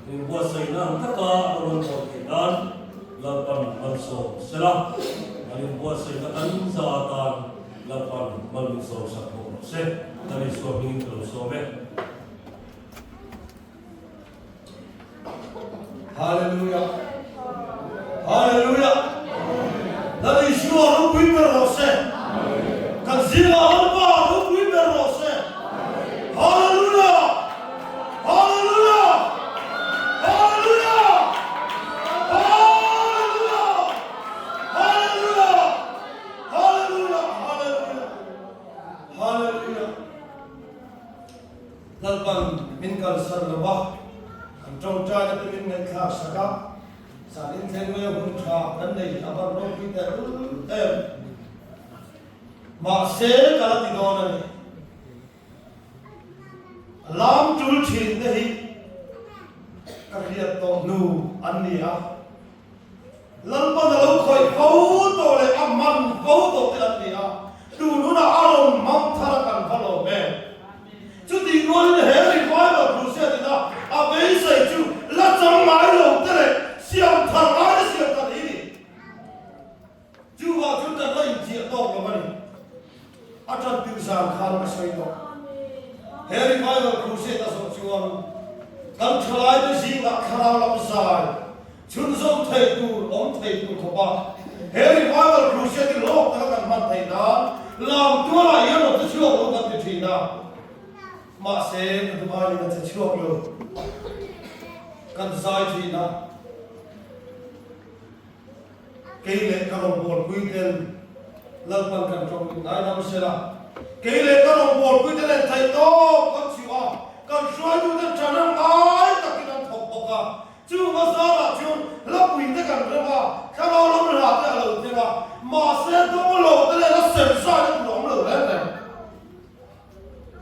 Inbuatsaihna ang taka a rawn bawl theih nan Lalpan malsawm sela, an inbuatsaihna kan za atan Lalpan mal min sawm sak bawk rawh se. Kan Isua hmingin ka lo sawm e. Hallelujah! Hallelujah! Lal Isua ropui ber rawh se. Kan zingah Lalpa ropui ber rawh se. Hallelujah! Hallelujah! Hallelujah! Hallelujah! Hallelujah! Hallelujah! Hallelujah! Hallelujah! Lalpan min kalsan lo va, kan tawngtaina te min ngaihthlak sak a, zan inthleng mai a hun tha kan nei hi a van ropui tehlul em. Mahse ka la ti dawn a ni. Lam tul thin te hi ka hriat tawh hnu an ni a. Lalpan a lo khawih fo tawh leh a man fo tawh te an ni a, tun hunah a rawn hmang thar a kan va lawm em? Chutih rualin he revival crusade ina a beisei chu la chang ngai lo te leh siam thar ngai te siam thar hi ni. Chuvah chuan kan la inchiah tawk lo a ni. A tan tir zan khan ka sawi tawh. He revival crusade a zawh chuan kan thalaite zingah thlarau lam zai chhunzawm thei tur awm thei tur khawpa he revival crusade hi hlawk taka kan hman theih nan lam tualah hian rawn che chhuak lo kan ti thin a. Mahse ka duhaiin a che chhuak lo. Kan zai thin a. Kei leh ka rawngbawlpui ten Lalpan kan tawng in ngaidam sela, kei leh ka rawngbawlpui te nen theih tawp kan chhiu a, kan hruaitu ten ṭhahnem ngai takin an thawk bawk a, chung a zarah chuan hlapui te kan rem a, thlarau lam hla te a lo thleng a, mahse dawng lo te leh la sem zai te tur a awm lo reng reng.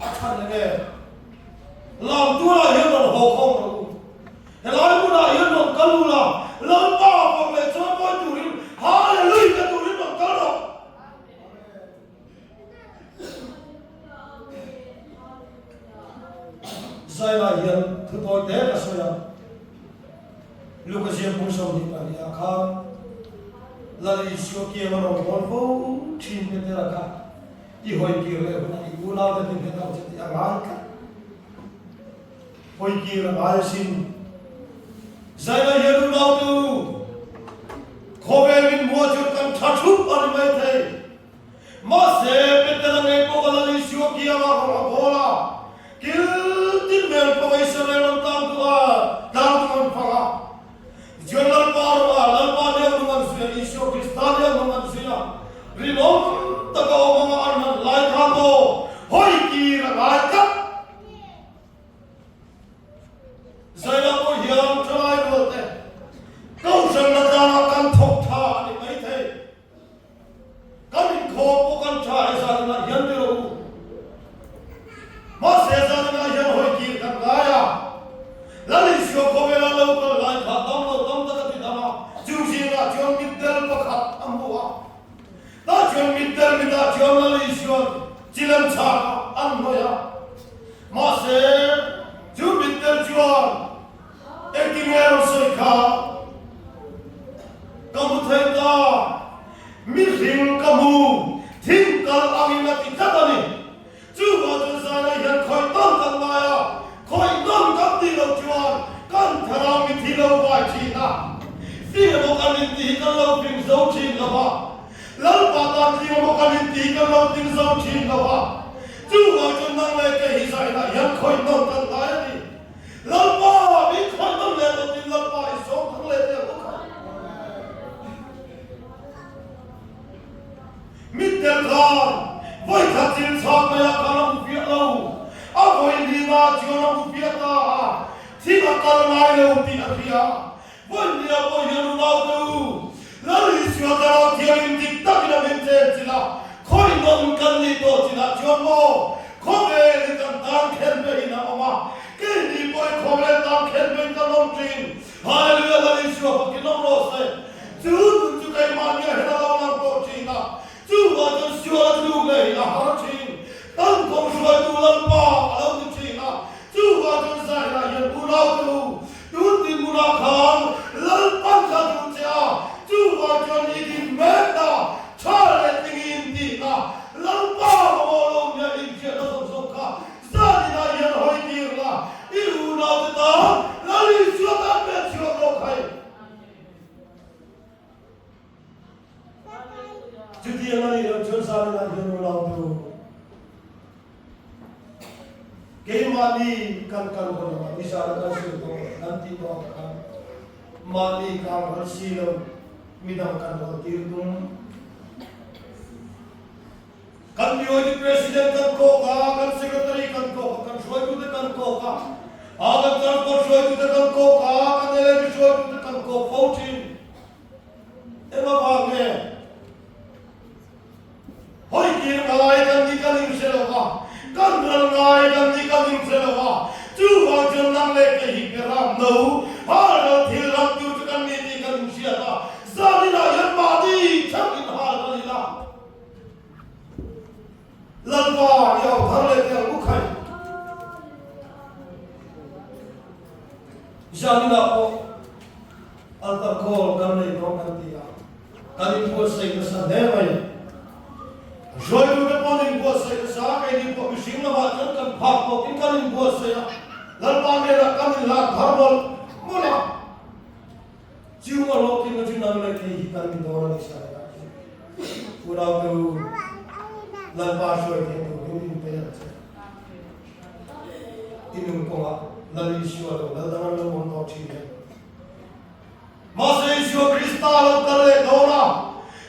A chhan eng e? Lam turah hian rawn haw khawm rawh u. Helai hmunah hian rawn kal u la, Lalpa fak leh chuan mawi turin Hallelujah pe turin rawn kal rawh. Zai lai hian thu tawi te ka sawi a, Luka ziak bung 22 ah khan Lal Isua kiang a rawn bawl fo thin Petera kha I hawi kir leh hunah i unaute te nghet ang che tih a ngai tlat. Hawi kir a ngai asin. Zaina hian unaute u, khawvel min hmuah chuan kan tha thup a ni maithei. Mahse, Petera ngei pawh a Lal Isua kiangah rawng a bawl a, kil tin hmel pawh Israel ram tang duh a, tlang duh an fang a. Tichuan Lalpa rawh a, Lalpa nia nung an zui a, Isua Krista nia nung an zui a, rinawm taka awm anga an han lai kha maw hawi kir a ngai tlat. Zaila pawh hian thalai rualte Kohhran la tlangah kan thawk tha a ni maithei. Kan inkhawm pawh kan tha e zaninah hian ti rawh u. Mahse zaninah hian hawi kir kan ngai a. Lal Isua khawvela lo kal lai kha dam lo dam tak a ti dam a, chu zingah chuan mitdel pakhat a hmu a. Tah chuan mitdel mitah chuan Lal Isua'n chilem chhak a an hnawih a. Mahse chu mitdel chuan Engtin nge rawn sawi kha? Ka hmu thei ta, mihring ka hmu, thing kal angin a ti tlat a ni. Chuvang chuan zailai hian khawih nawn kan ngai a, khawih nawn kan tih loh chuan kan thlarau mithi lo vai thin a, fing emaw kan intih hi kan lo fing zo thin lo va, Lalpa tan tling emaw kan intih hi kan lo tling zo thin lo va, chuvang chuan nang leh kei hi zainah hian khawih nawn kan ngai a ni. Lalpa, min khawih nawn leh lo tin Lalpa i sawm thang leh teh ang u kha. Mittel khan vawi khat thil chhak maiah khan a hmu fiah lo, a vawi hnihna chuan a hmu fiah ta a, thil a kal ngai lo tih a hria. Vawi hniah pawh hian unaute u, Lal Isua Thlarau Thianghlim dik takin a min chen chin a, khawih nawn kan nih tawh chinah chuan maw khawvel hi kan tan khen vehin a awm a, keini pawh hi khawvel tan khen vehin kan awm thin. Hallelujah Lal Isua fakin awm rawh se. Chu nun chu keimahnia hian a lo lang tawh thin a, chuvah chuan sual a tluk leh hi a har thin. Kan kawng hruaitu Lalpa a lo ni thin a, chuvah chuan Zairah hian unaute u, tun. khan Lalpan ka duh che a, chuvang chuan i din mek ta, tha leh tlingin tih na, Lalpa mamawh lo nia inhriatna zawng zawng kha zaninah hian hawi tir la, i unaute tan Lal Isua tan pek chhuak rawh khai. Chutiang a nih loh chuan zaninah hian unaute u, Keimahni kan kal haw lo a, nizana kan sawi tawh kan tih tawh ang khan mahni kang ral si lo midang kan rawn tir tum. Kan BOD President kan kawk a, kan Secretary kan kawk a, kan hruaitute kan kawk a, a kan Transport hruaitute kan kawk a, kan LAD hruaitute kan kawk fo thin. Eng avang nge? Hawi kir ngai kan ni kan inhre lo va, kan ral ngai kan ni kan inhre lo va, chuvang chuan nang leh kei hi ke ram no, hal ral thil ram tur chu kan ni tih kan inhriat a, zaninah hian mahni theuh in hal ral ila. Lalpa i au thar leh teh ang u khai. Zaninah pawh altar call kan nei dawn kan ti a. Kan inbuatsaih nasa hle mai. Hruaitute pawh an inbuatsaih nasa, keini pawh mihring lamah chuan kan phak tawkin kan inbuatsaih a, Lalpa hnenah kan inhlan thar mawlh mawlh a. Chiu a hlawhtlinna chu nang leh kei hi kan ni dawn a ni Sailai chu. Unaute u, Lalpa hruai theih turin inpeih ang che. I nun kawngah Lal Isua lo lal dang an lo awm tawh thin em? Mahse Isua Krista a lo kal leh dawn a,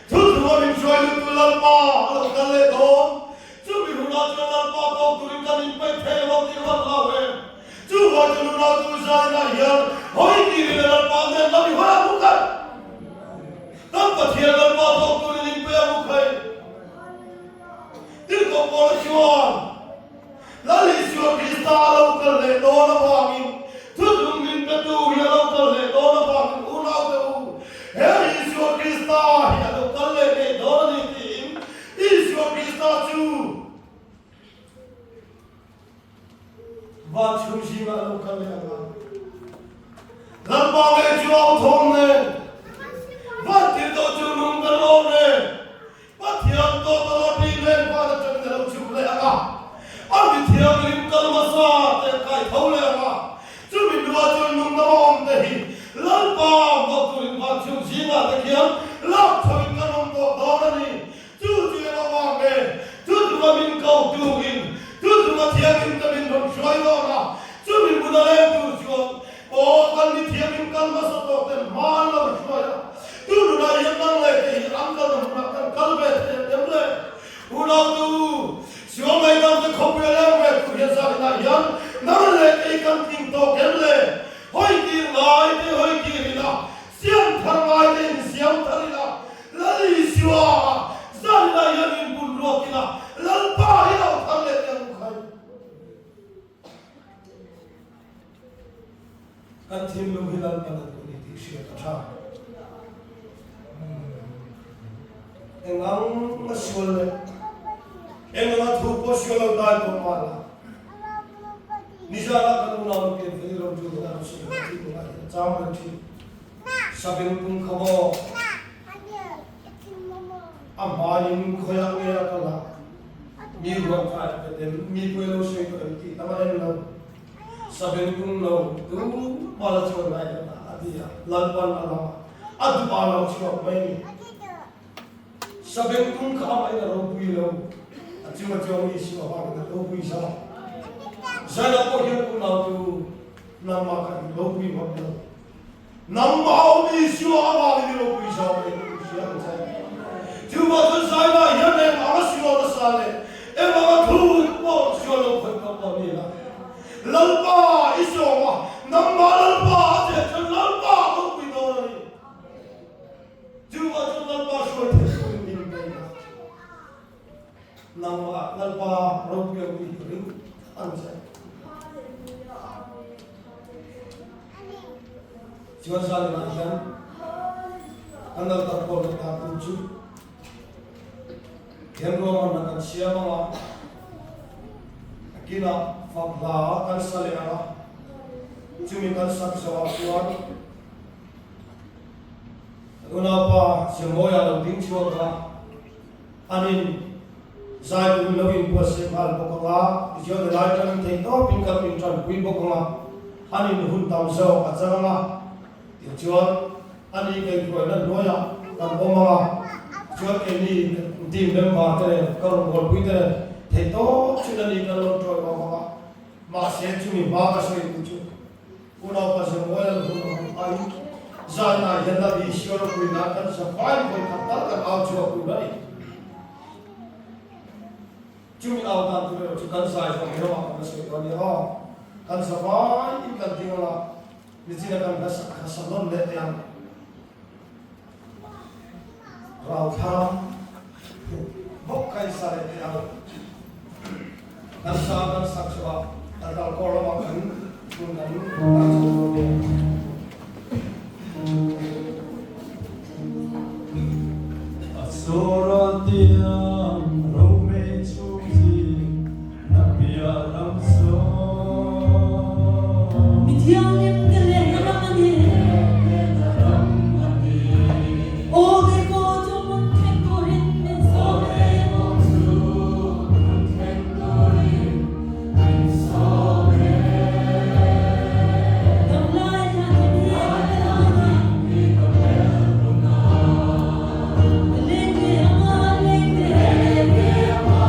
thuthlung a min hruai lutu Lalpa a lo kal leh dawn. Chumi hunah chuan Lalpa tawk turin kan inpeih thei lo tih ruat lo em? Chuvang chu nunau tu zainah hian hawi tirin a Lalpa nen lam i hawi ang u khai. Kan Pathian Lalpa tawk turin inpeih ang u khai. Tirhkoh Paula chuan, Lal Isua Krista a lo kal leh dawn avangin, thuthlung min petu hi a lo kal leh dawn avangin unaute u, he Isua Krista hi a lo kal leh ngei dawn a ni tiin Isua Krista chu Van chhung zingah a lo kal leh ang a. Lalpa ngei chu au thawm nen, van tirhkoh chu nung ka rawn e. Pathian tawt a lo tih nen van atangin a lo chhuk leh ang a, a mi thianghlim kal hmasa te a kai tho leh ang a, chumi hnuah chuan nung lama awm te hi Lalpa hmuak turin van chhung zingah te khian lak chhoin kan awm tawh dawn a ni. Chu chu eng avang nge? Chu chunga min ko turin, chu chunga thianghlim te min rawn hruai dawn a, chumi hmun a leng tur chuan Aw, kan mi thiamim kal hmasa tawh ten hma an lo hruai a, tu nunah hian nang leh kei hi an kalna hmunah kan kal ve thei ang em le? Unau tu, Sual ngaidam te khawpui a leng ve tur hian zaninah hian nang leh kei kan tling tawk em le? Hawi kir ngai te hawi kir ila, siam thar ngai te in siam thar ila, Lal Isua zaninah hian in bun ruak ila, Lalpa hi lo thar leh teh ang u khai. Kan thinlung hi Lalpan a duh ni tih hriat a tha. Eng ang a sual leh eng ang a thu pawh sual lo dai pawh mah la, nizanah kan unau nu pian fel i ro tul in a rawn sawi kan thinlung ah hian a chang reng thin. Sabeng tum kha maw? A hmaiin khawiah nge a kal a? Mi ruang kha a pe tel, mi puai lo sawi tawh em tih tam a en lo. Sabeng tum lo tu mala chuan ngai lo ta a ti a, Lalpan a lam a, a duh a lo chhuak mai ni. Sabeng tum kha amahin a ropui lo, a chunga chuang Isua vangin a ropui zawk. Zaina pawh hian unau tu nangmah kha i ropui ngawt lo. Nangmah awm Isua avangin i ropui zawk mai tih i hria ang che. Chuvang chuan Zaina hian eng anga sual nasa leh eng anga thut pawh sual lo khawih tawh pawh ni la, Lalpa i sawm a, nangmah Lalpa a che chuan Lalpa a ropui dawn a ni. Chuvang chuan Lalpa hruai theih turin min bei a, Nangmah Lalpa ropui ang tih hi ring ang che. Chuan zaninah hian kan lo tak pawl leh dan tur chu hian ruahmanna kan siam ang a, a kinah fak hla kan sa leh ang a, chumi kan sak zawhah chuan. Unaupa Zirmawia lo ding chhuak a, an in zai tur lo inbuatsaih nghal bawk ang a, tichuan helai atangin theihtawpin kan min tanpui bawk ang a, an in hun tam zawk a chang ang a, tichuan a ni kaihhruaina hnuaiah kan awm ang a, tichuan keini team member te nen ka rawn bualpui te nen theihtawp chin a ni kan rawn tawiawm ang a, mahse chumi hma ka sawi duh chu. Unaupa Samuel hun a hmuh aiin zanah hian Nabi Isua ropuina kan zafai vawi khat tal kan au chhuak tur a ni. Chumi au dan tur erawh chu kan zai zawng lamah kan la sawi dawn nia aw. Kan zafai in kan ding anga nichina kan hla sak kha sa nawn leh teh ang. Rauthlam bawk kha i sa leh teh ang. Kan sa kan sak chhuah kan kalkawr lamah kan hun kan dah chho dawn nia. A sawra tiang romei chhung zing na piah lam sawn. Mi thianghlim ka lehna ram a ni. Aw kei pawh chu hmun thleng turin min sawm e. Damlai thlan thim hi ka pel hun a. Ka leng ve ang a, leng ve ang a.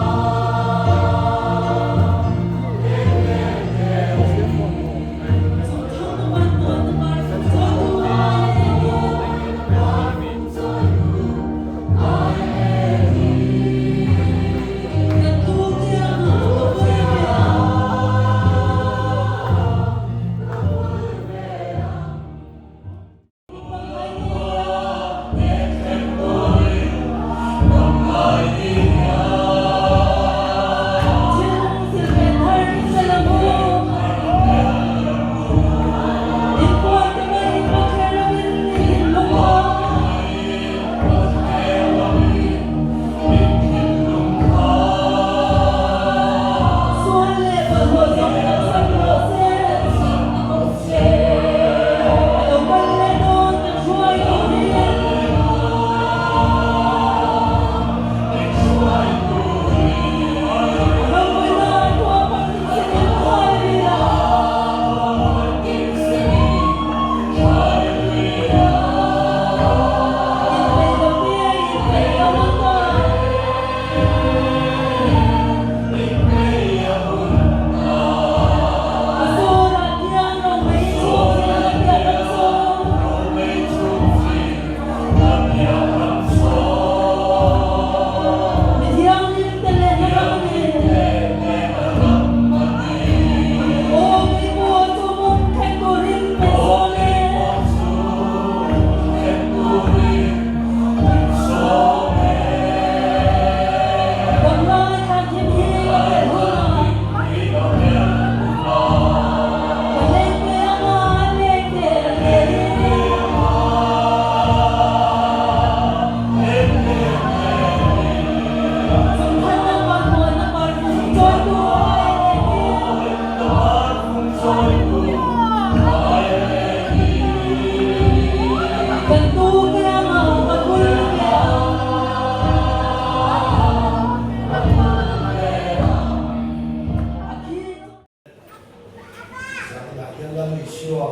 Zaninah hian Lal Isua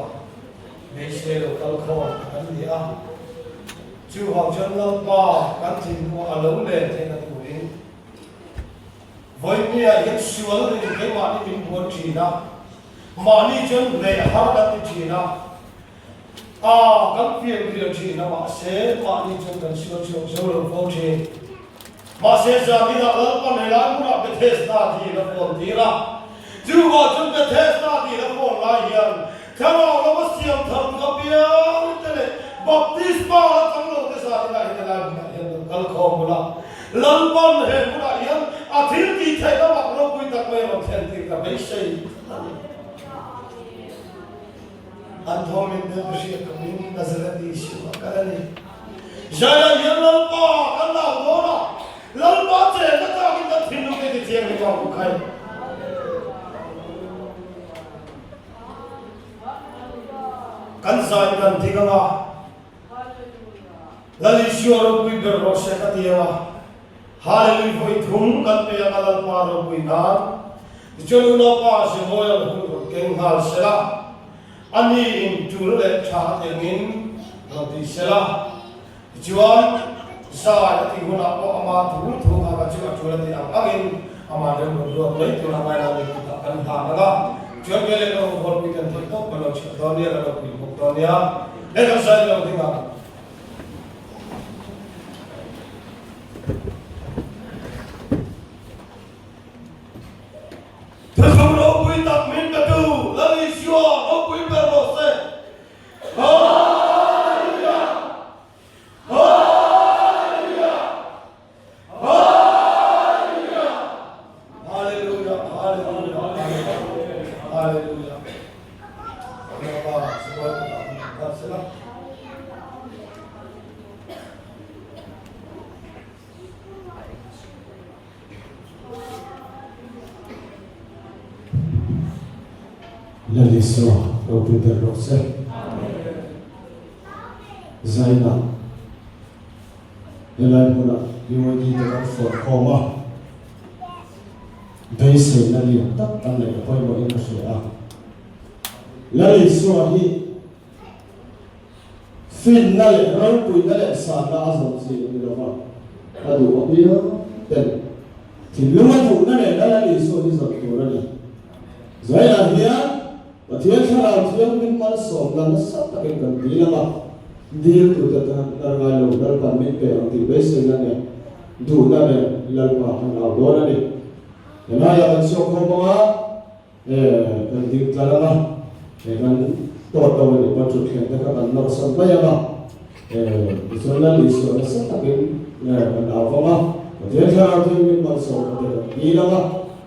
beisei lo kal khawm kan ni a, chuvang chuan Lalpa kan thinlung a lo len theihna turin vawinia hian sual rin keimahni min buan thin a, mahni chuan hleh har kan ti thin a, a kan pian rial thin a, mahse mahni chuan kan sual chhuak zo lo fo thin. Mahse zaninah Lalpan helai hmunah Bethesda tiin a phone tir a, chuvah chuan Bethesda tiin a phone lai hian thlarau lama siam thar duh apiang te leh Baptisma la chang lo te zaninah hian helai hmunah hian lo kal khawm ula, Lalpan he hmunah hian a thil tih theihna mak ropui tak mai a rawn thlen tir ka beisei a ni. An thawmin deuh ka hriat khawpin Nazareth Isua a kal a ni. Zaiah hian Lalpa kan nau dawn a, Lalpa chenna tlakin kan thinlung te ti thianghlim ang u khai. Kan zai kan ding ang a. Lal Isua ropui ber rawh se ka ti ang a, Hallelui vawi thum kan pe ang a Lalpa ropui nan. Tichuan unaupa Zemoian hun rawn keng nghal sela, a ni in tul leh tha a ti angin rawn ti sela. Tichuan zai a tih hunah pawh ama thu thu kha ka chu a tul a ti ang angin ama rem rawn ruat mai tur a ngaina ni kutah kan hlan ang a. Tichuan veleh lo hawnpui kan theih tawp kan lo chhiah dawn nia, kan lo pui bawk dawn nia. He kan zai lo ding ang. Thuthlung ropui tak min pe tu Lal Isua ropui ber rawh se. Hallelujah! Hallelujah! Hallelujah! Hallelujah! Hallelujah! Hallelujah! Lalpa sipai kutah sela. Lal Isua ropui ber rawh se. Zaina helai hmunah BYD te kan fawrh khawm a, beiseina lian tak kan neih a pawimawhin ka hria a. Lal Isua hi Finna leh ropuina leh sanna a zawm chi a ni lo va, a duh apiang ten thinlung a duhna leh Lal a Isua hi zawm tur a ni. Zaiah hian Pathian Thlarau Thianghlim malsawmna nasa takin kan dil ang a, dil tute tan lar ngai lo Lalpan min pe ang tih beiseina nen duhna nen Lalpa kan au dawn a ni. Helaiah kan chhuak khawm ang a. Kan ding tlar ang a, kan tawt lo a nih pawn thutthleng te kha kan nawrsan mai ang a, tichuan Lal Isua nasa takin kan au vang a, Pathian Thlarau Thianghlim malsawmna te kan dil ang a,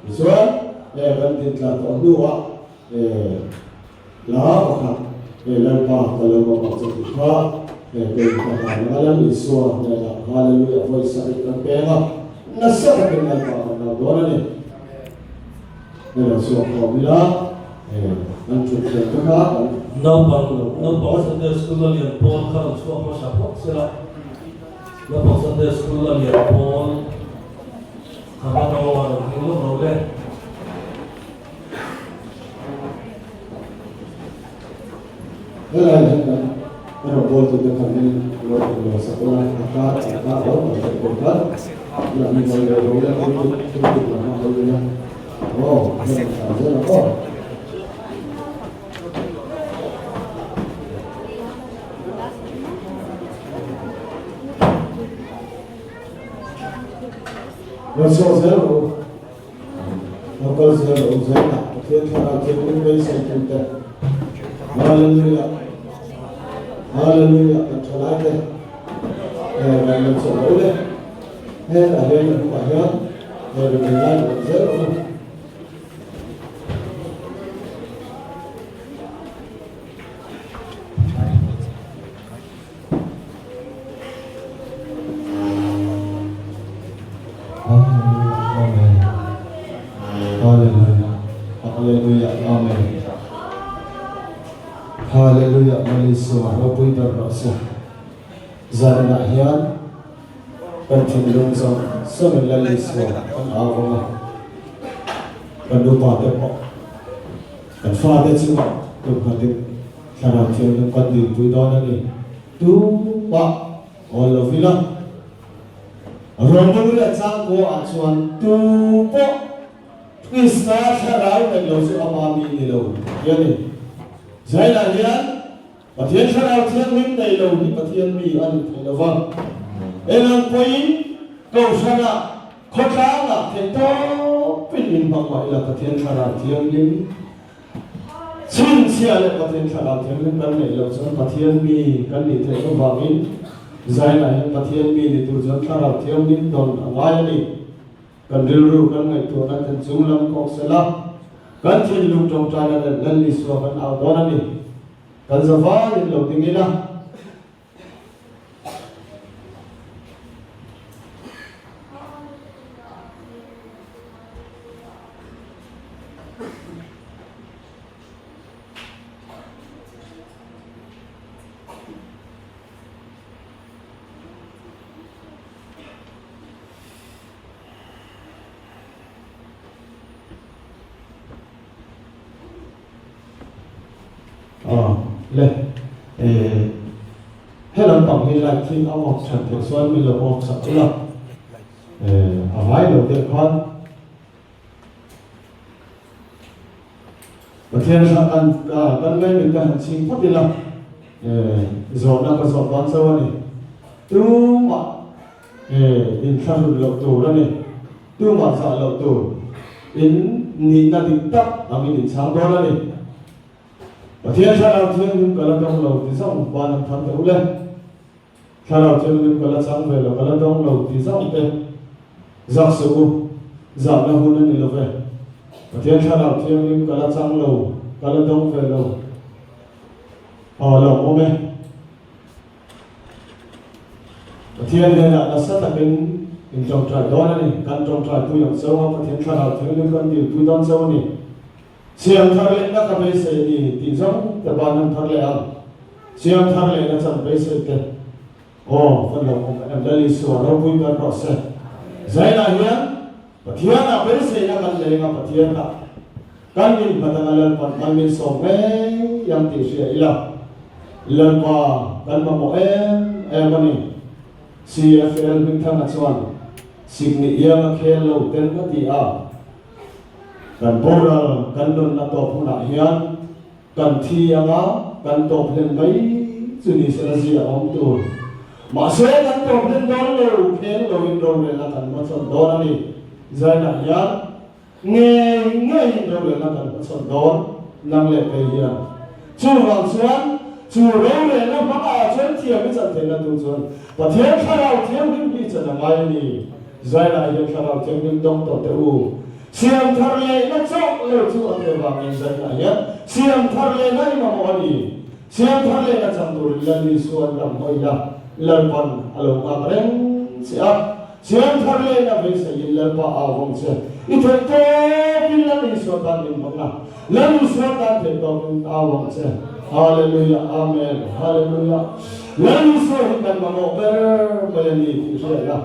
tichuan kan din tlar tawh hnuah hla pakhat Lalpa ka lo mamawh che tih kha kei ka hlan ang a, Lal Isua hnenah Hallelujah vawi sarih kan peng a, nasa takin Lalpa kan au dawn a ni. Hei chhuak khawm ila an thut thiam te kha kan. Naupang naupang Sunday School a lian pawl kha rawn chhuak hmasa phawt sela, naupang Sunday School a lian pawl kha hma nawnga rawn hming lawk lo le. Helai hian kan rawn bawl tute kha min lo lo sak ula, a kar a kar lo kan theih pawh kha la mi hawi lo ila, thil tuk lam a hawi ila, aw hei kan thlah zel ang aw. Lo chhuak zel rawh u. Lo kal zel rawh u zel a, Pathian Thlarau Thianghlim beisei tute. Hallelujah. Hallelujah. Kan tha lai te. Eh, kan lo chhuak rawh u le. Hetah hian a hnungah hian eh rawn in lai rawh zel rawh u. Amen. Hallelujah. Hallelujah. Amen. Hallelujah. Malisua ropui ber rawh se. Zaninah hian kan thinlung zawng zawngin Lal Isua kan au vang a. Kan upa te pawh kan fate chungah tumkhatin Thlarau Thianghlim kan dilpui dawn a ni. Tumah awl lo ila. Rawngbawl leh changkua ah chuan tu pawh Krista Thlarau neih lo chu ama mi ni lo ti a ni. Zailah hian Pathian Thlarau Thianghlim nei lo hi Pathian mi a ni thei lo va. Engang pawhin Kohhranah, khawtlangah theihtawpin inhmang mah ila Pathian Thlarau Thianghlim Chhinchhiah leh Pathian Thlarau Thianghlim kan neih loh chuan Pathian mi kan nih theih loh vangin Zainah hian Pathian mi ni tur chuan Thlarau Thianghlim dawn a ngai a ni. Kan rilru kan ngaihtuahna ten chung lam kawk sela, kan thinlung tawngtaina nen Lal Isua kan au dawn a ni. Kan zavaiin lo ding ila. A le eh he lampang hi light hi a off that theih chuan min lo off sak ula eh a vai lo deuh khan Pathian hla kan kan mai mit te han chhing phawt ila eh zawhna ka zawh dawn chauh a ni. Tumah eh inthlahrun loh tur a ni. Tumah zah loh tur in nihna dik tak angin inchhang dawn a ni. Pathian Thlarau Thianghlim ka la dawng lo ti zauh ban an thar deuh le. Thlarau Thianghlim ka la chang ve lo, ka la dawng lo ti zauh te zak suh u, zahna hun a ni lo ve. Pathian Thlarau Thianghlim ka la chang lo, ka la dawng ve lo. Aw lawmawm e. Pathian hnenah nasa takin in tawngtai dawn a ni. Kan tawngtai pui ang chauh a, Pathian Thlarau Thianghlim kan dilpui dawn chauh a ni. Siam thar lehna ka beisei ni tih zawng te ban an thar leh ang. Siam thar lehna chan beisei te aw kan lo awm em Lal Isua ropui ber rawh se. Zainah hian Pathianah beiseina kan leng a, Pathianah kan inhmat anga Lalpan mal min sawm ngei ang tih hria ila Lalpa kan mamawh em em a ni. CFL Hmingthanga chuan Sikni ianga khel lo ten a ti a. Kan boral kan nunna tawp hunah hian kan thi anga kan tawp hlen mai chu ni sela zia awm tur. Mahse kan tawp hlen dawn lo, kheng loin rorelna kan hmachhawn dawn a ni. Zainah hian ngei ngeiin rorelna kan hmachhawn dawn nang leh kei hian. Chuvang chuan chu rorelna hmangah chuan thiam i chan theihna tur chuan Pathian Thlarau Thianghlim hi chan a ngai a ni. Zainah hian Thlarau Thianghlim dawng tawh teh u. Siam thar lehna chauh lo chu a tel vangin Zainah hian siam thar lehna i mamawh a ni. Siam thar lehna chang turin Lal Isuan ram hawi la, Lalpan a lo nghak reng che a. Siam thar lehna beiseiin Lalpa au vawng che. I theih tawpin Lal Isua tan min hmang a, Lal Isua tan theih tawpin au vawng che. Hallelujah Amen Hallelujah Lal Isua hi kan mamawh ber mai a ni tih hriat a.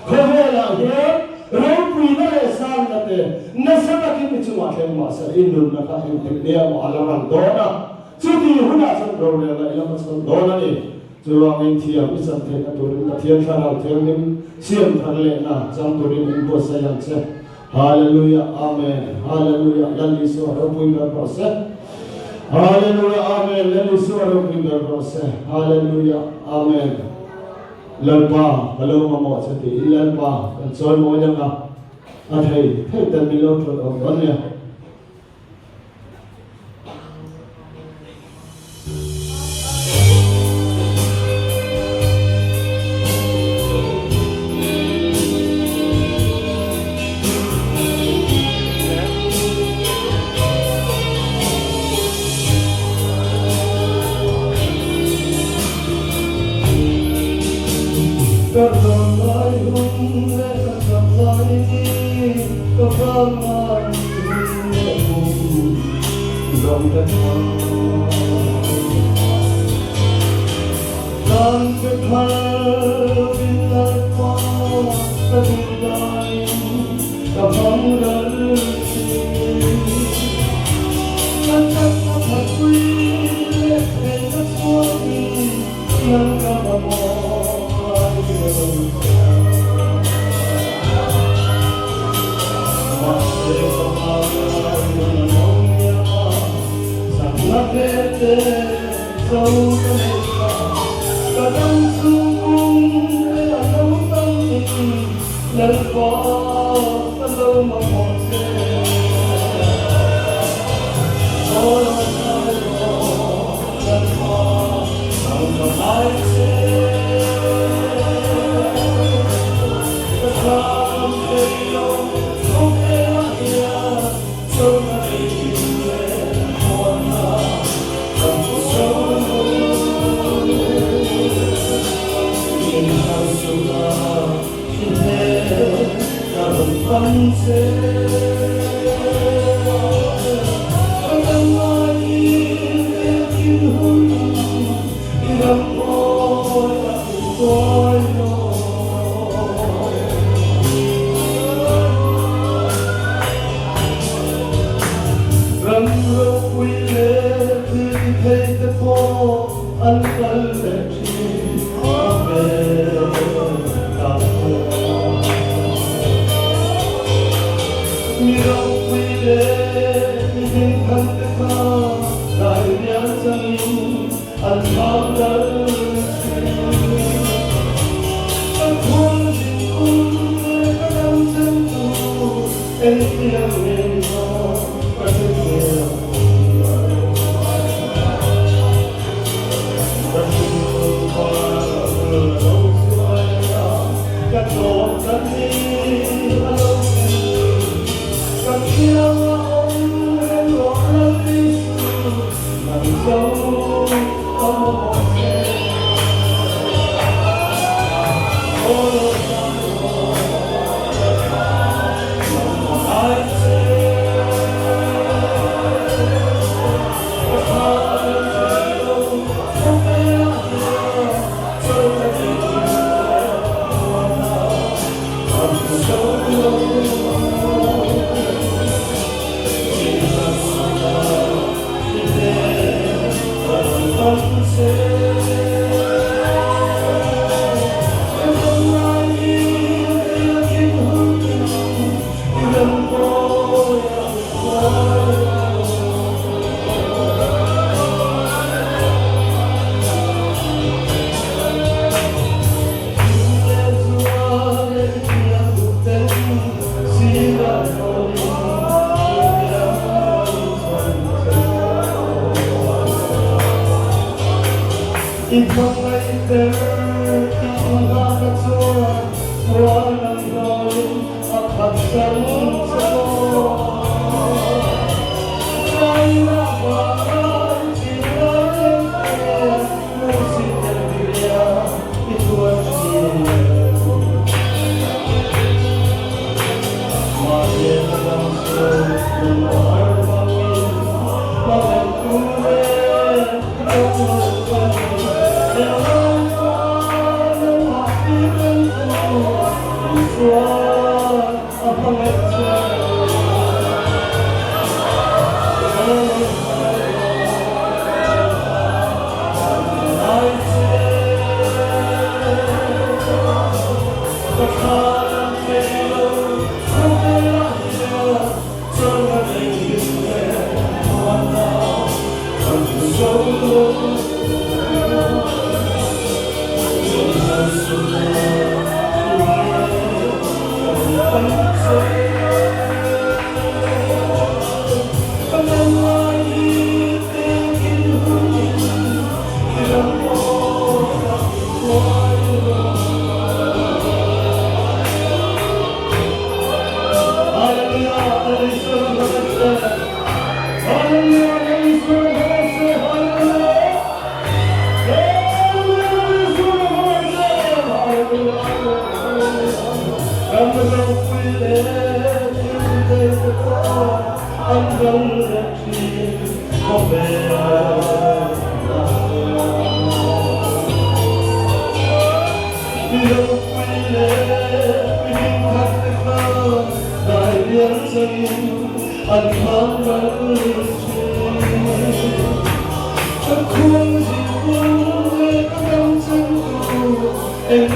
Khawvelah hian ropuina leh sangna te nasa takin i chungah thleng mah se i nunna kha engtik nia maw a la ral dawn a, chuti hunah chuan rorelna i la hmachhawn dawn a ni. Chuvangin thiam i chan theihna turin Pathian Thlarau Thianghlim siam thar lehna chang turin in buatsaih ang che. Hallelujah Amen Hallelujah Lal Isua ropui ber rawh se. Hallelujah Amen Lal Isua ropui ber rawh se. Hallelujah Amen. Lalpa ka lo mamawh che tiin Lalpa kan chawi mawi ang a, a thei thei ten min lo ṭawih awm dawn nia. Ka ram lai hun leh ka chak lai ni, ka vang lai hun leh kum zawng ka tha. Kan pe phal min Lalpa ka duh danin ka hmang ral thin. Ka chak ka thatpui leh theihna chhuakin Nang ka mamawh ngai lo che. Mahse ka hmangai nun a lo liam a, chakna tete zo ka nei ta. Ka dam chhung kung te a lo tam in, Lalpa ka lo mamawh che. Aw lo ngai rawh Lalpa. pawh an kal leh thin khawvel ah chuan. Mi ropui leh mi hmingthang te kha dai rial changin an thlang dal thin. Ka khualzin kum leh ka dam chen chu engtiang nge ni maw ka hre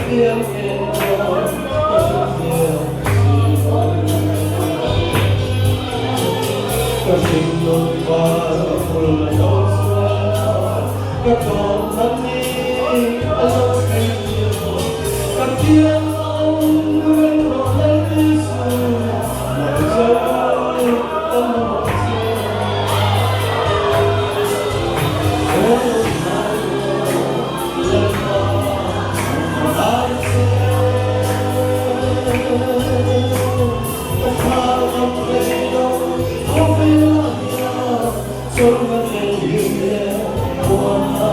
thiam si lo. Ka hringnun par a hul a lo chuai a, ka tlawm ka ni a lo thleng. Ka thiang a awm reng rawh Lal Isu, nang zo ka mamawh che. Aw lo hnai rawh, nang ngai che. Ka thla a lo thei lo, khawvelah hian chaw ka nei leh muana.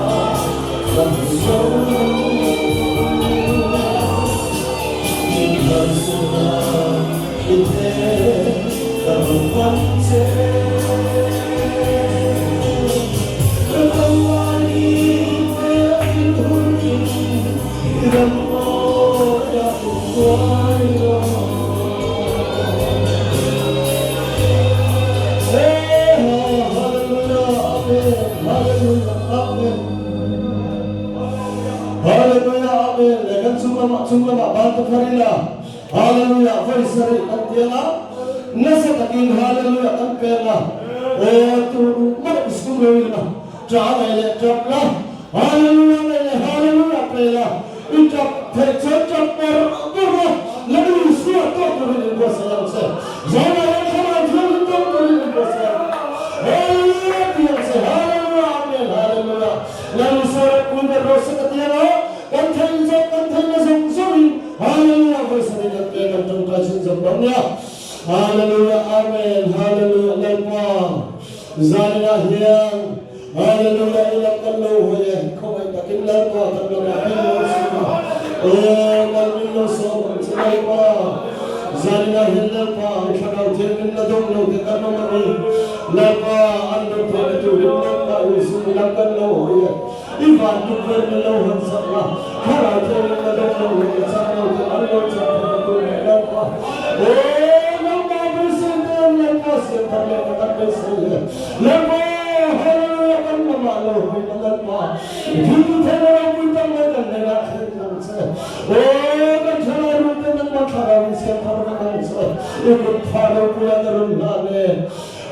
Kan chung lamah chung lamah ban te phar ila Hallelujah vawi sarih kan ti anga nasa takin Hallelujah kan peng a aw tur mah school lo ila tah leh leh tap la Hallelujah leh leh Hallelujah pe la i tap theih chuan tap par par la Lal Isua tawk turin in buatsaih ang che Zanah hian Thlarau Thianghlim tawk turin in buatsaih ang Hallelujah ti ang che Hallelujah Amen Hallelujah Lal Isua ropui ber rawh se ka ti anga kan theih zawk kan theihna zawng zawngin Hallelujah vawi sarih kan pe kan tawngtai chhun zawk dawn nia Hallelujah Amen Hallelujah Lalpa zaninah hian Hallelujah i lam kan lo hawi e khawngaih takin Lalpa kan lamah min lo chhun a aw mal min lo sawm ang che Lalpa zaninah hian Lalpa i thlarau thianghlim la dawng lo te kan awm a ni Lalpa an dawng theihna turin Lalpa Isu i lam kan lo hawi e i van tukverh min lo hawn sak la thlarau thianghlim la dawng lo leh la chang lo te an lo chang theihna turin Lalpa aw nangmah beisei te an Lalpa siam thar leh ka kan beisei e Lalpa Hallelujah kan lamah lo hawi la Lalpa i thil tu theihna ropui tak mai kan hnenah thleng ang che aw kan thalai ru te nangmah thlarau in siam thar vek ang che i kut tha ropui a ka rawn hlan e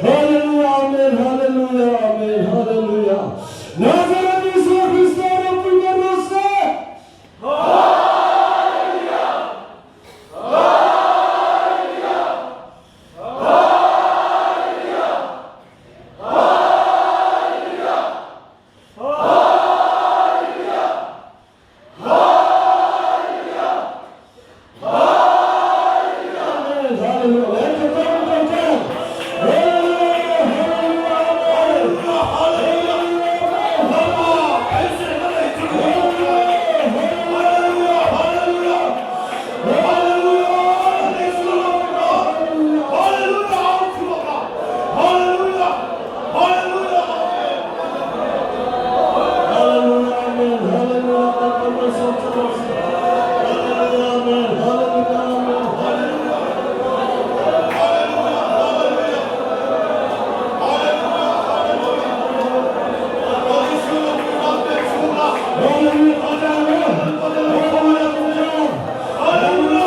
Hallelujah Amen Hallelujah Amen Hallelujah Nazareth Isua Krista ropui ber rawh se. Hallelujah Hallelujah Hallelujah Hallelujah Hallelujah Hallelujah Hallelujah Amen Hallelujah Hallelujah Hallelujah Amen Hallelujah Hallelujah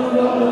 Hallelujah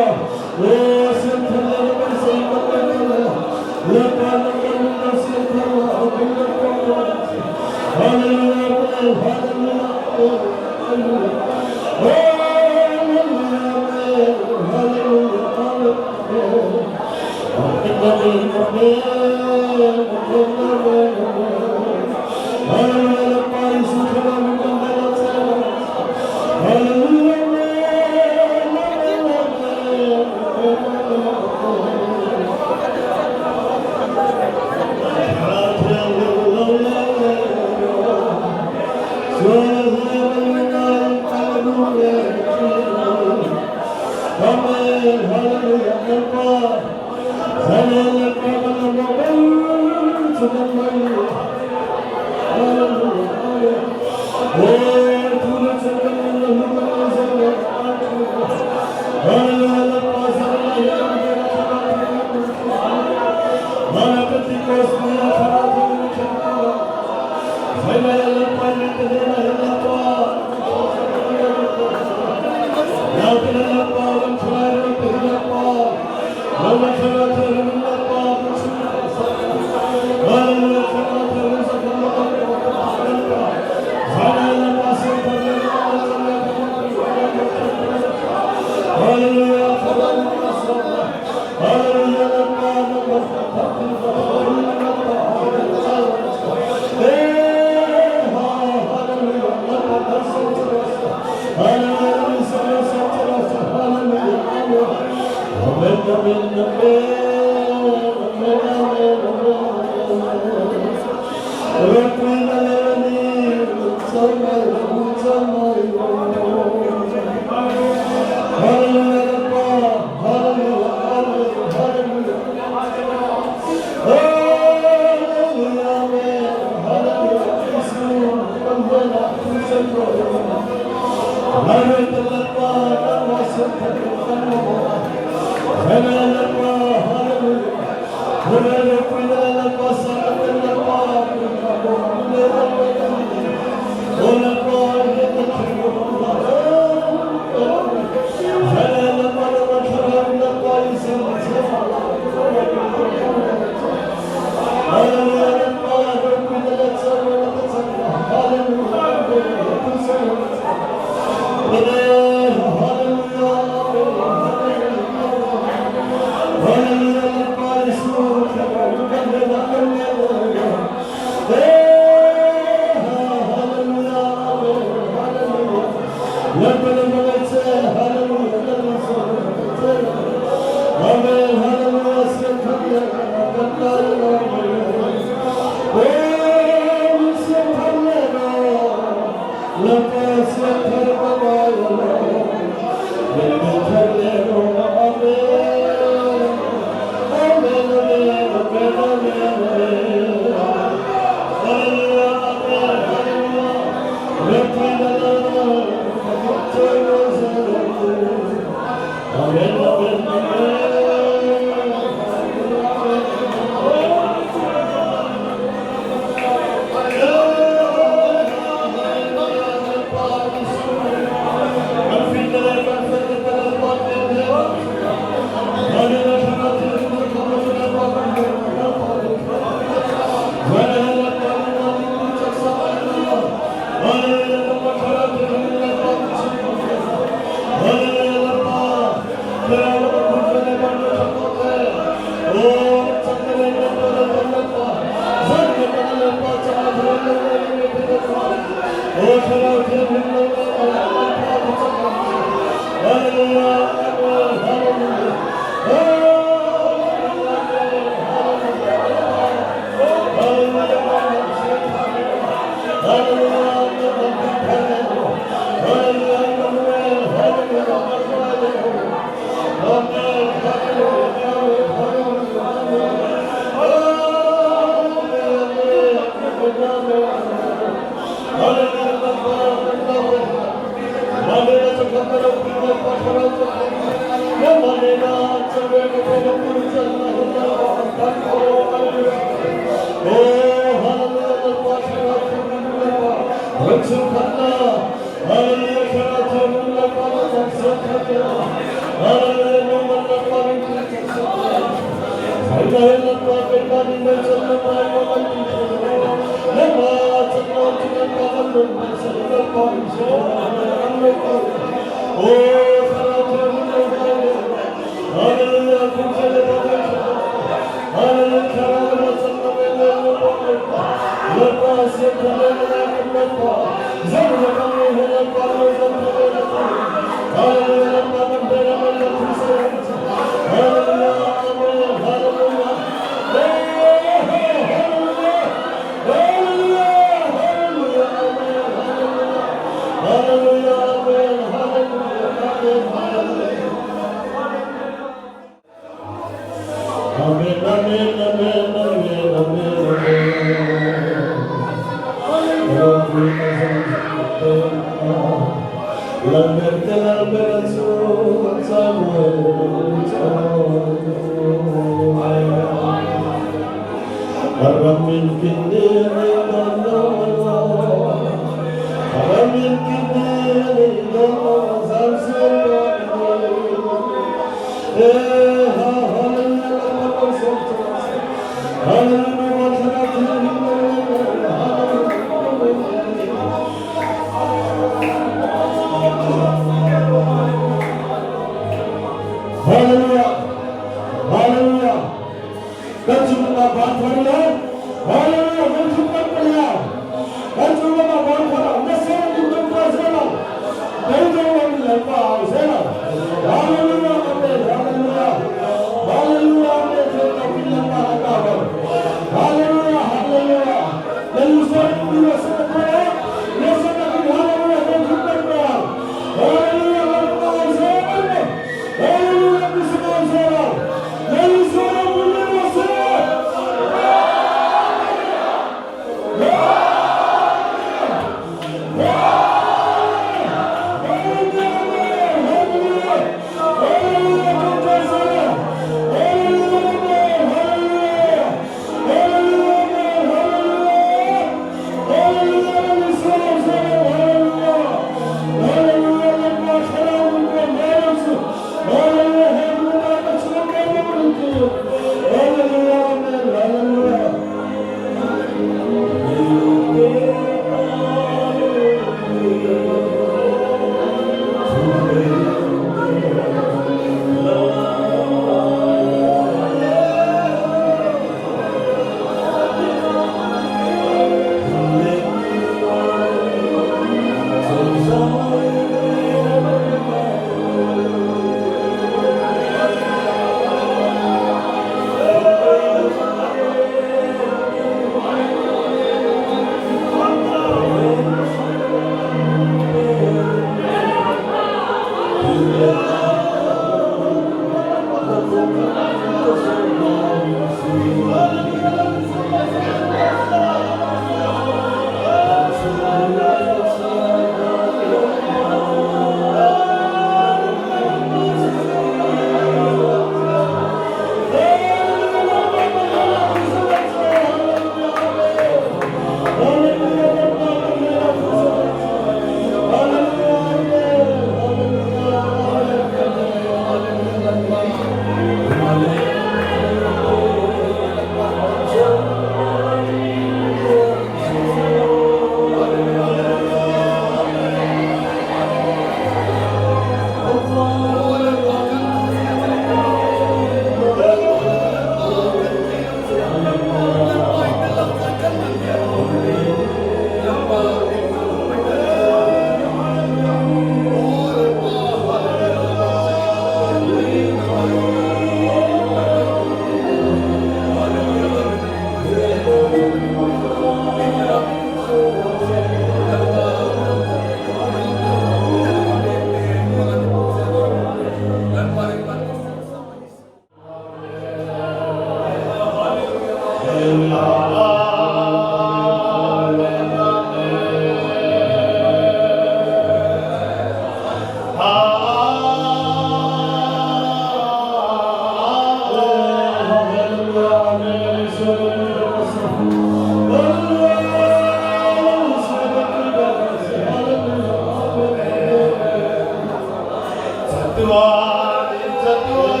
Chatuanin chatuan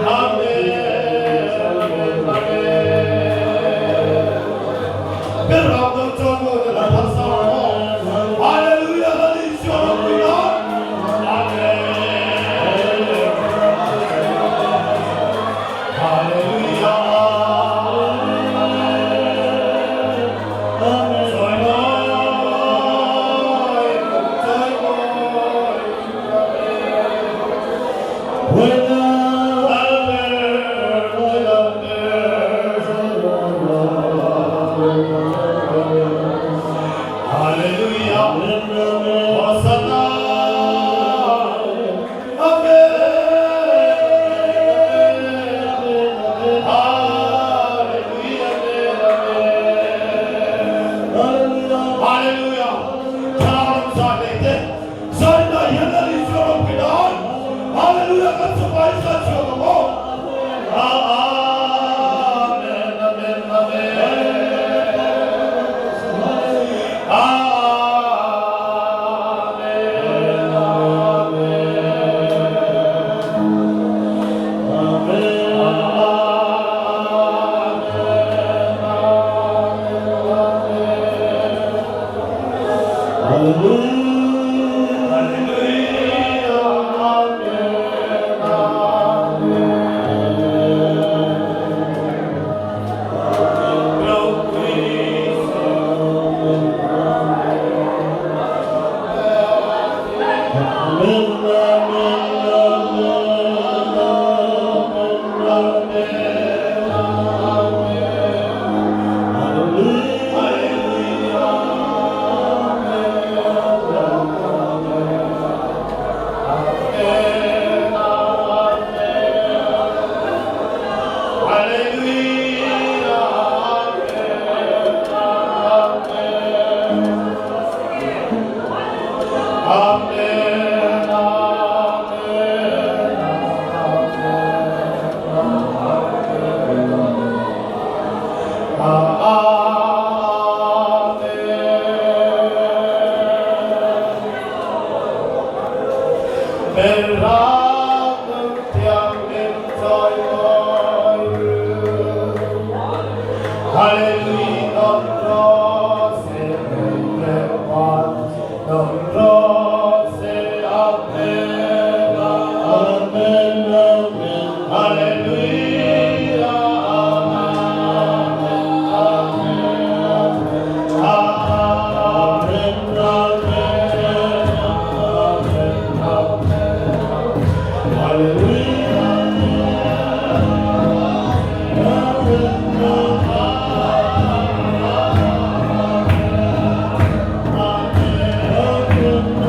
Amen Amen Amen Berham no chuan maw na la thar sa maw Hallelujah Lal Isua ropui nan Amen Hallelujah Chawi mawi chawi mawi Zaina hian Lal Isua ropui nan Hallelujah kan sawpa hi zan chhuak ang aw. Amen Amen Amen Amen Amen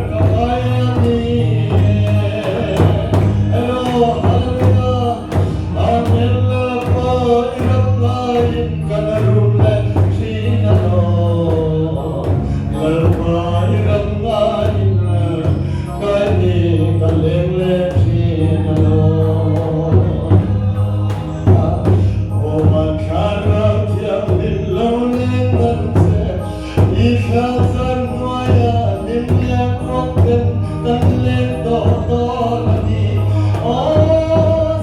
ka ngai a ni e. Hello, Hallelujah, Amen Lalpa i ram laiin ka la rum leh thin alawm. Lalpa i ram laiin kai ni ka leng leh thin alawm. Aw thlarau thianghlim lo leng ang che, i thla zan hnuaia hlim leh rawk ten kan leng tawh dawn a ni. Aw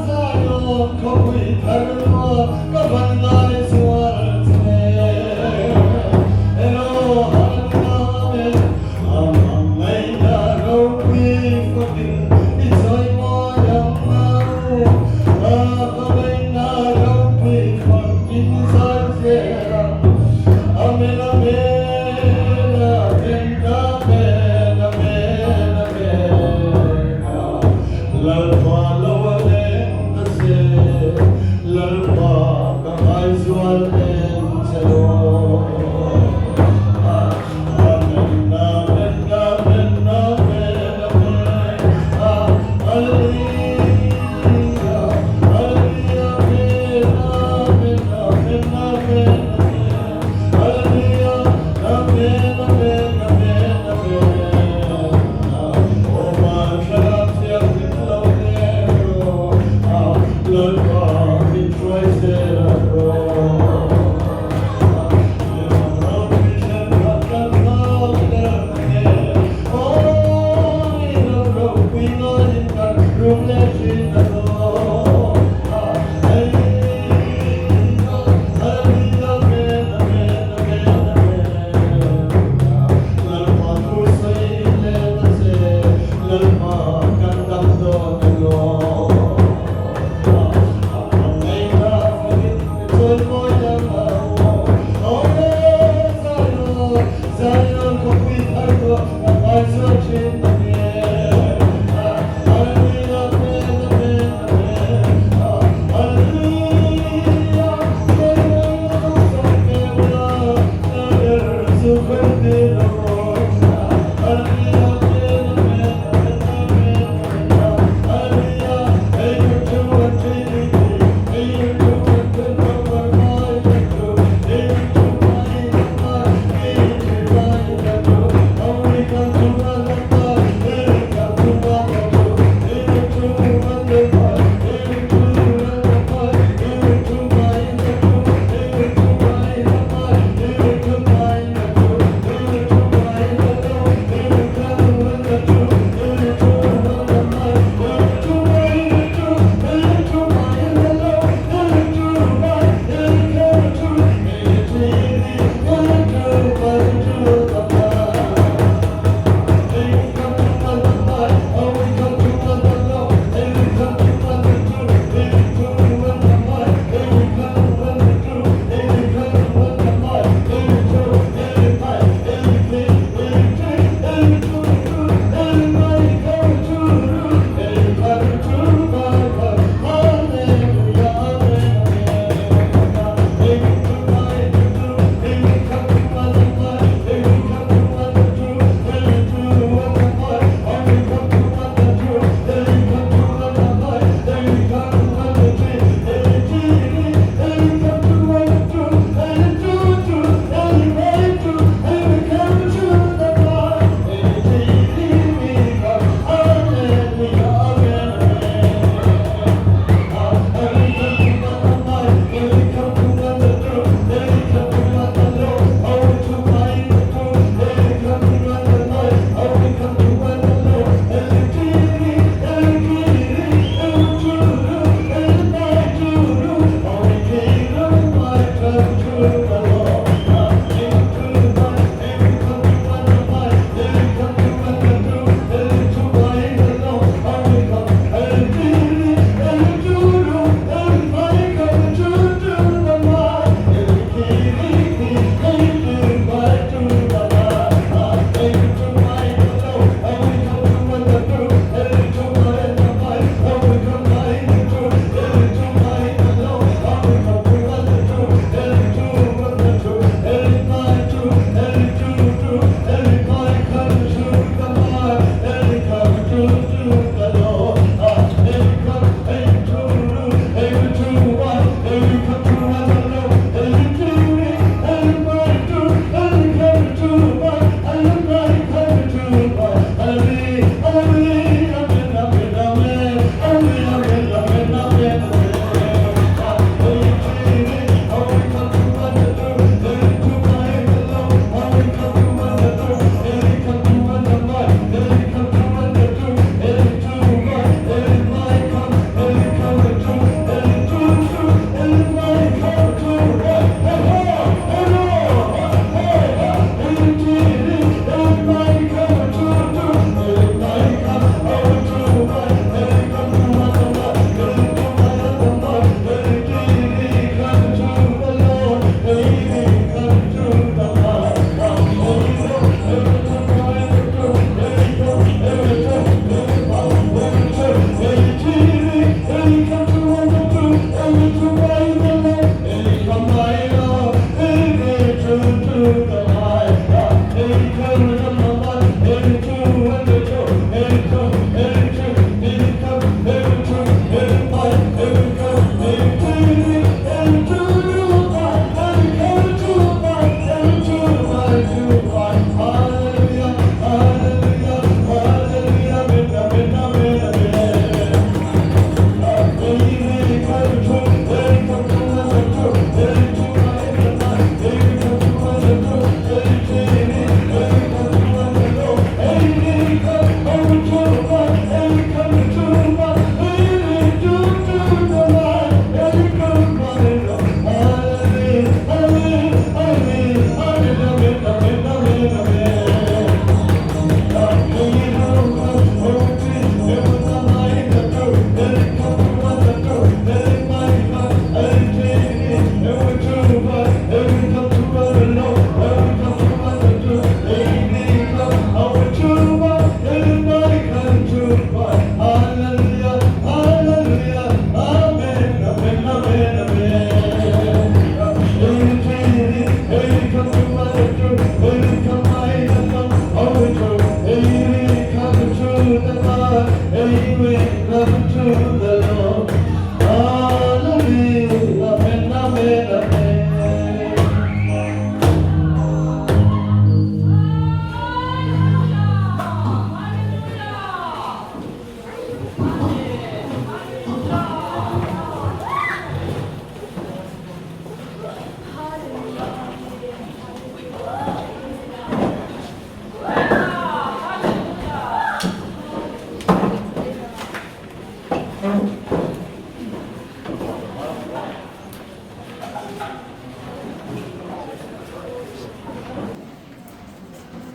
Zion khawpui thar lua ka van ngai zual che. Elo Hallelujah Amen. Amah ngaihna ropui fakin i chawi mawi ang au. A ngaihna ropui fakin zai zel ang. Amen Amen Amen Amen Amen Amen.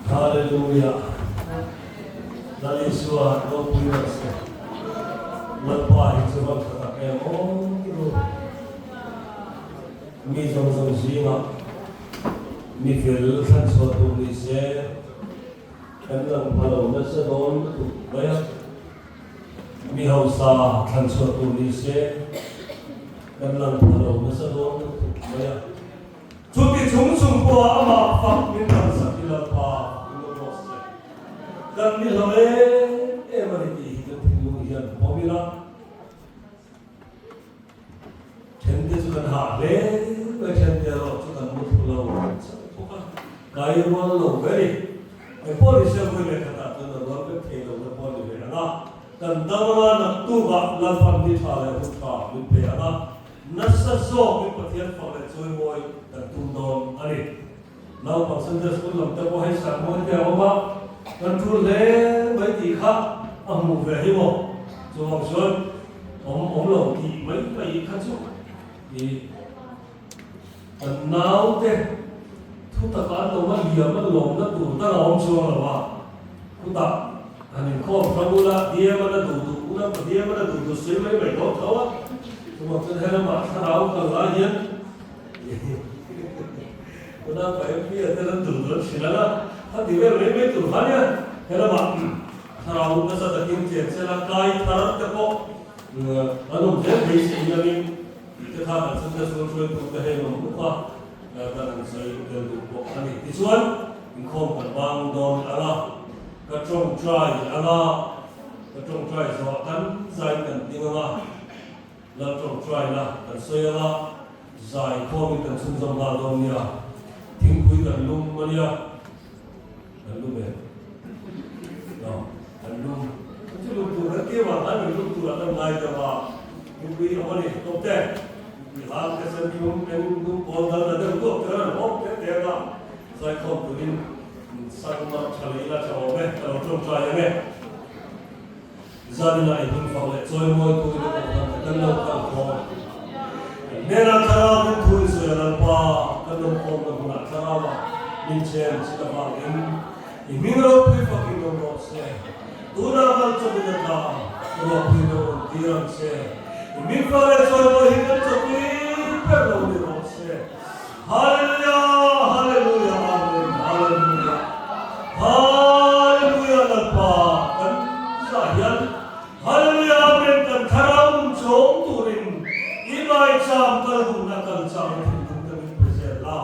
Hallelujah. Lal Isua ropui rawh se. Lalpa hi chu van tha tak em aw tiro. Mi zawng zawng zingah mi fel thlan chhuah tur ni se kan lang pha lo nasa dawn lutuk mai a. Mi hausa thlan chhuah tur ni se kan lang pha lo nasa dawn lutuk mai a. Chuti chung chung pawha amah fak min kalsak hi Lalpa in lo rawh se. Kan ni hlo em em a ni tih hi kan thinlung hian pawm ila. Thente chu kan hah hle mai, thente erawh chu kan mu thlu lo chauh bawk a, kai rual lo ve ni. Engpawh ni se vawi leh khatah chuan a rual vek thei lo te pawh a ni ve ang a, kan dam anga naktukah Lalpan ni tha leh hun tha min pe ang a, nasa zawkin Pathian fak leh chawimawi kan tum dawn a ni. Naupang Sunday School lam te pawh hei sermon te a awm a, kan tul hle mai tih kha a hmuh ve hi maw? Chuvang chuan awm awm lo tih mai mai kha chu i kan naute thu taka an lo a liam a lawmna tur dang a awm chuang lo a, khutah han inkhawm hrang ula diam a na duh duh ula pa diam a na duh duh sawi mai mai dawn tho a, chuvang chuan helamah thlarau kal lai hian Tuna ka MP a te ran duh duh an hrilh ang a, kha ti vel mai mai tur kha nia. He lamah thlarau nasa takin chen chen a, kai thar te pawh an awm zel thei si inangin tih te kha kan chhungte chhung hruaitu te hei an awm nuk a, kan han sawi tel duh pawh a ni. Tichuan inkhawm kan bang dawn ang a, ka tawngtai ang a, ka tawngtai zawh kan zai kan ding ang a. Lal tawngtaina kan sawi ang a, zai khawmin kan chhunzawm nghal dawn nia. Thingpui kan lum a nia, kan lum em? No. khan min lut turah kan ngai deuh a, mipui awm a ni tawp te, mipui hang te sen thlum eng dum pawl dal ta deuh duak te khan an hawp te te ang a, zaikhawm turin sang mar tha leh ila tha awm e, ka lo tawngtai ang e. Zanina i hming fak leh chawimawi turin a kohhran te kan lo kal khawm. Kan hnenah thlarau min thu i sawi a Lalpa, kan lo khawmna hmunah thlarau ah min chen chin avangin i hming ropui fakin awm rawh se. Tunah kal chawpin a tla a, ruahpui lo rawn tir ang che. I hming fak leh chawimawi hi kan chawpui ber lo ni rawh se. Hallelujah Hallelujah Amen Hallelujah Hallelujah Lalpa kan zah hian Hallelujah Amen kan thlarau nun chawm turin i ngaicham kal duhna kal chang thinlung kan in pe zel la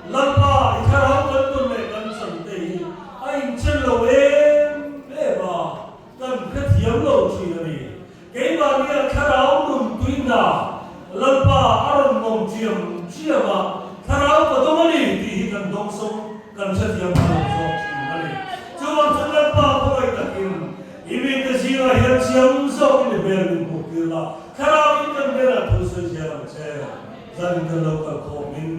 Lalpa i thlarau kan tawn leh kan chan te hi a inchen lo em em a kan hrethiam lo thin a ni. Keimahnia thlarau nun tuina Lalpa a rawn ngawm chiam chiam a, thlarau ka dawng a ni tih hi kan dawng sawm kan hrethiam pha lo zawk thin a ni. Chuvang chuan Lalpa khawngaih takin i mite zingah hian chiam zawkin i hmel min hmuh tir la, thlarauin kan hnenah thu sawi zel ang che. Zanin kan lo kal khawmin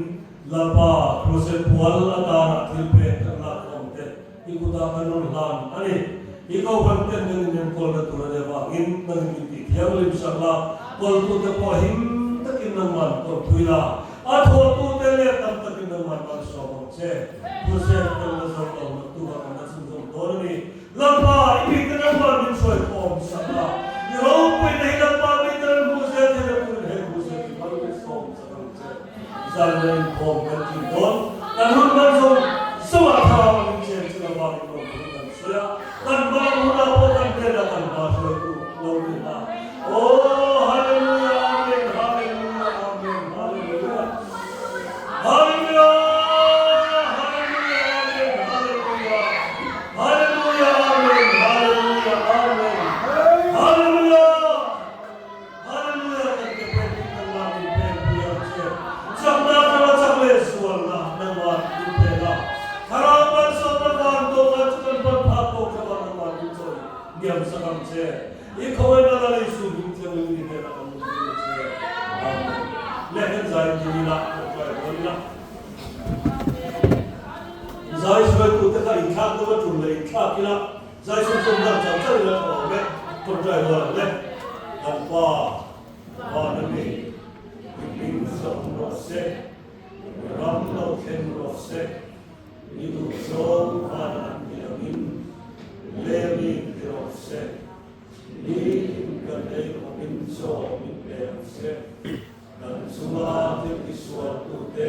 Lalpa crusade pual atana thil pek kan lak khawm te I kutah kan rawn hlan a ni. I kohhran ten nan inenkawlna tur a nih avangin nang in tih thianghlim sak la, kawltute pawh him takin nangman kawlpui la, a thawhtute leh tam takin nangman malsawm ang che. Crusade kan la zo lo na tuha kan la chhunzawm dawn a ni. Lalpa, i mite nangman min hruai khawm sak la, i ropuina hi Lalpa mite an hmuh zel theihna turin he crusade hi mal min sawm sak ang che. Zanlei inkhawm kan tih dawn, kan hun hman zawng zawngah thlarau an inchen chu lovangin lawmthu kan sawi a, kan hma hunah pawh kan hnenah kan hma hruaitu lo ni hna. Aw Hallelujah Amen Hallelujah Amen Hallelujah Hallelujah Hallelujah Amen Hallelujah Hallelujah Amen Hallelujah Amen Hallelujah Hallelujah kan ke pek in kan lak in pek pui ang che. Chakna thara chak leh sualna nangmah in pek a. Thlarau malsawmna van tawkah chu kan hman phak tawk thlavah nangmah in chawi hniam sak ang che. I khawngaihna Lal Isu hming thianghlim i hnenah kan rawn dil a che. Amen. Leh kan zai dil ila kan try dawn ila. Zai hruaitute kha inthlak deuh a tul leh inthlak ila. Zai chhunzawm dan char char ila tha awm e, tawngtai rual ang le. Kan Pa, van a mi, i hming zawm rawh se, i ram lo thleng rawh se, i duh zawng van an ti angin lengin ti rawh se, nitin kan ei khawpin chaw min pe ang che, kan chunga thil tisualtute.